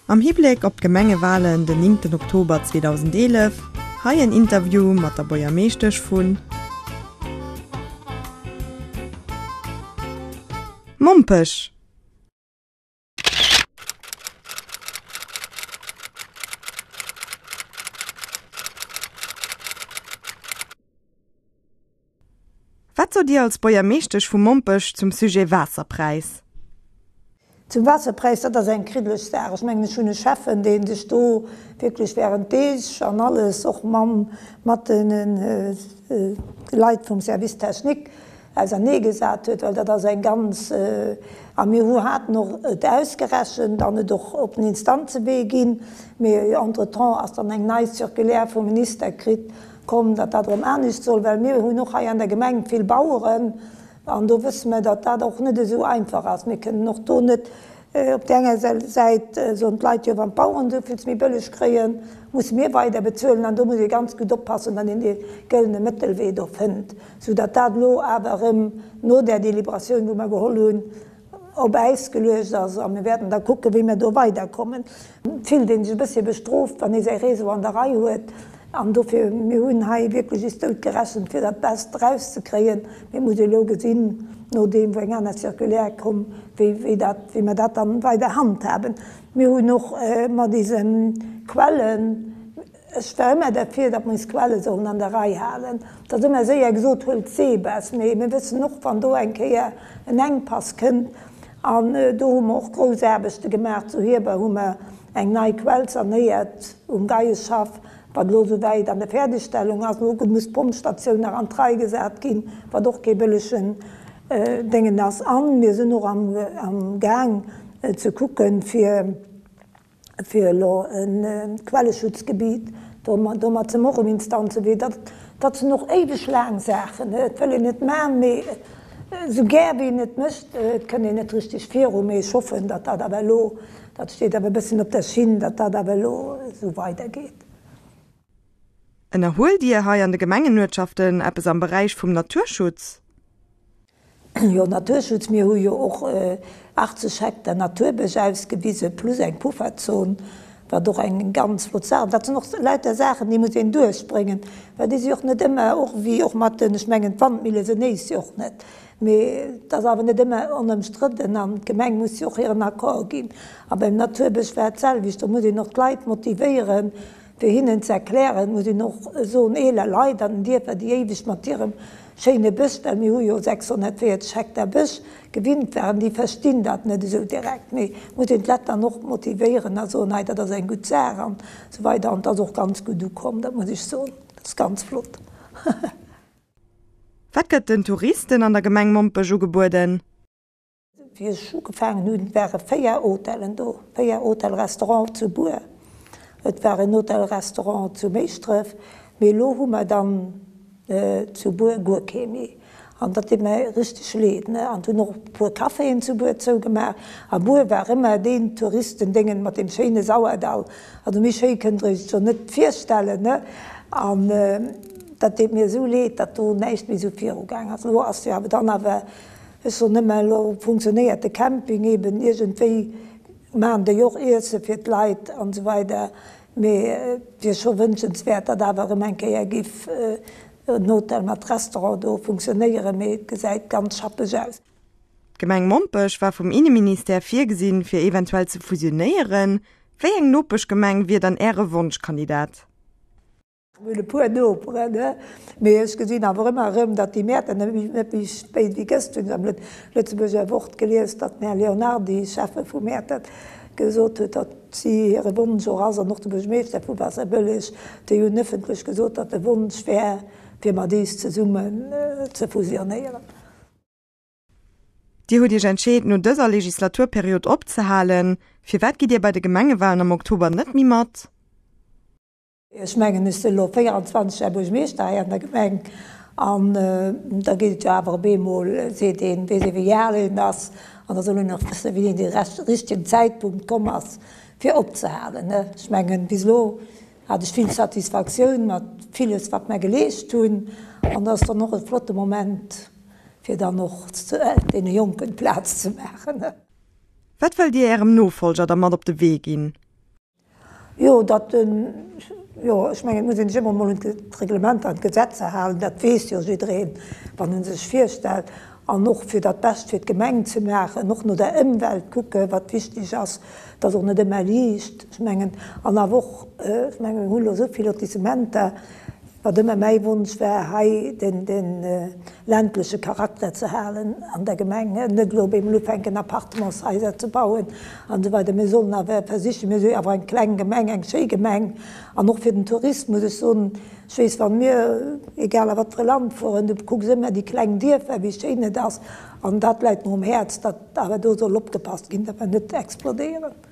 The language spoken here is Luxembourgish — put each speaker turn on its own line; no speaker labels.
Am Hibléck op d'Gemengewalen den 9 Oktober 2011, hei en Interview mat der Buergermeeschtesch vu Mompech. Wat sot Dir als Buergermeeschtesch vu Mompech zum Sujet Waasserpräis?
Zum Waasserpräis, dat ass eng kriddeleg Saach. Ech mengen, ech hunn e Schäffen, dee sech do wierklech während Deeg an alles och mam, mat de Leit vum Service technique auserneegesat huet, well dat ass eng ganz, a mir hu haten och et ausgerechent an et och op den Instanzewee ginn, mee entretemps ass dann eng nei Circulaire vum Minister kritt komm, datt dat erëm anescht soll, well mir hunn och hei an der Gemeng vill Baueren an do wësse mer, datt dat och net esou einfach ass. Mir kënnen och do net op där enger Säit soen d'Leit, jo wann d'Baueren esou villes méi bëlleg kréien, musse mir weider bezuelen an do muss ee ganz gutt oppassen, datt een dee gëllene Mëttelwee do fënnt, soudatt dat elo awer erëm no där Deliberatioun, wou mer geholl hunn, op Äis geluecht ass a mir wäerten da kucken, wéi mir do weiderkommen. Et fillt ee sech e bëssche bestrooft, wann ee säi Réseau an der Rei huet. An dofir, mir hunn hei wierklech is dout gerechent, fir dat Best erauszekréien. Mee et muss ee elo gesinn, nodeem wou eng aner Circulaire komm, wéi, wéi dat, wéi mer dat dann weider handhaben. Mir hunn och mat ise Quellen, Ech war ëmmer derfir, datt mer eis Quelle sollen an der Rei halen. Et ass ëmmer séier gesot, huelt d'Seebess, mee mir wëssen och, wann do eng Kéier en Enkpass kënnt, an do hu mer och grouss Aarbechte gemaach, zu Hierber hu mer eng nei Quell sanéiert um Geieschhaff, wat elo esouwäit an der Fäerdegstellung ass. Elo muss d'Pompstatioun nach an d'Rei gesat ginn, wat och kee bëllegen Déngen ass. A mir sinn och am Gaang ze kucken, fir, fir elo e Quelleschutzgebiet domat ze och um Instanzewee, dat dat sinn och éiweg laang Saachen. Et wëll een et maachen, mee esou gär wéi een et mécht, et kënnt een net richteg viru. Mee ech hoffen, datt dat awer elo, dat steet awer e bëssen op der Schinn, datt dat awer elo esou weidergeet.
Ënnerhuelt Dir hei an de Gemengenuertschaften eppes am Beräich vum Naturschutz?
Jo, Naturschutz, mir hu jo och 80 Hektar Naturbësch ausgewise plus eng Pufferzon, wat och eng ganz flott Saach ass. Dat sinn och lauter Saachen, déi muss een duerchbréngen, well déi si och net ëmmer, och wéi och mat den, ech mengen d'Wandmille sinn éis jo och net, mee et ass awer net ëmmer onëmstrëdden an d'Gemeng muss jo och hiren Accord ginn. A beim Naturbësch war et d'selwecht, do muss een och d'Leit motivéieren, Fir hinnen ze erklären, muss een och soen, eeler Leit an den Dierfer, déi éiweg mat hirem schéine Bësch, well mir hu jo 640 Hektar Bësch, gewinnt waren, déi verstinn dat net esou direkt. Mee muss een d'Lett dann och motivéieren a soen, hei dat ass eng gutt Saach an esou weider. An et ass och ganz gutt ukomm, dat muss ech soen, dat ass ganz flott.
Wat gëtt den Touristen an der Gemeng Mompech ugebueden?
Wéi ech ugefaangen hunn, ware 4 Hotellen do, 4 Hotel-Restaurants zu Bur, et war en Hotel-Restaurant zu Méischdref, mee elo hu mer dann zu Bur guer kee méi. An dat deet mer richteg leed, ne. An et hunn och e puer Caféen zu Bur zougemaach. A Bur war ëmmer deen Touristendéngen mat deem schéine Sauerdall. Also méi schéi kënnt der iech et jo net virstellen, ne. An dat deet mir esou leed, datt do näischt méi esou virugaang ass. Elo ass jo awer dann awer Ech soen ëmmer, elo funktionéiert de Camping eben iergendwéi, maachen déi och Iesse fir d'Leit an esou weider, mee et wier scho wënschenswäert, datt awer erëm eng Kéier giff en Hotel mat Restaurant do funktionéieren, mee et gesäit ganz schappeg aus.
D'Gemeng Mompech war vum Inneministère virgesinn, fir eventuell ze fusionéieren. Wéi eng Nopeschgemeng wier dann Äre Wonschkandidat?
Mir hunn e puer Noperen, mee ech gesinn awer ëmmer erëm, datt déi Mäerter, net méi spéit wéi gëscht hunn ech am Lëtzebuerger Wort gelies, datt den Här Leonardy, Schäffe vu Mäertert, gesot huet, datt si hire Wonsch och ass, an och de Buergermeeschter vu Waasserbëlleg, déi hunn ëffentlech gesot, datt de Wonsch wär, fir mat eis zesummen ze fusionéieren.
Dir hutt Iech entscheet, no dëser Legislaturperiod opzehalen. Firwat gitt Dir bei de Gemengewalen am Oktober net méi mat?
Ech mengen, ech sinn elo 24 Jar Buergermeeschter hei an der Gemeng an da geet et jo awer op eemol, seet een, weess ee wéi al een ass an da soll een och wëssen, wéini dee richtegen Zäitpunkt komm ass fir opzehalen. Ech mengen, bis elo hat ech vill Satisfaktioun mat villes wat mer geleescht hunn an dat ass dann och e flotte Moment fir dann och deene Jonken Plaz ze maachen.
Wat wëllt Dir Ärem Nofolger da mat op de Wee ginn?
Jo, datt den, jo, ech mengen, et muss een sech ëmmer emol un d'Reglementer an d'Gesetzer halen, dat weess jo jiddereen, wann e sech virstellt. An och fir dat Bescht fir d'Gemeng ze maachen, och no der Ëmwelt kucken, wat wichteg ass, dat ass och net ëmmer liicht, ech mengen. An awer och, ech mengen, mir hunn elo esou vill Lotissementer, Wat ëmmer mäi Wonsch war, hei de ländleche Charakter ze halen an der Gemeng, net elo op eemol ufänken Appartementshaiser ze bauen an esou weider. Mir sollen awer versichen, mir si awer eng kleng Gemeng, eng schéi Gemeng an och fir den Tourismus, ech soen, ech weess, wa mir, egal a wat fir e Land fueren, du kucks ëmmer déi kleng Dierfer, wéi schéin et ass an dat läit mer um Häerz, datt awer do soll opgepasst ginn, datt mer net explodéieren.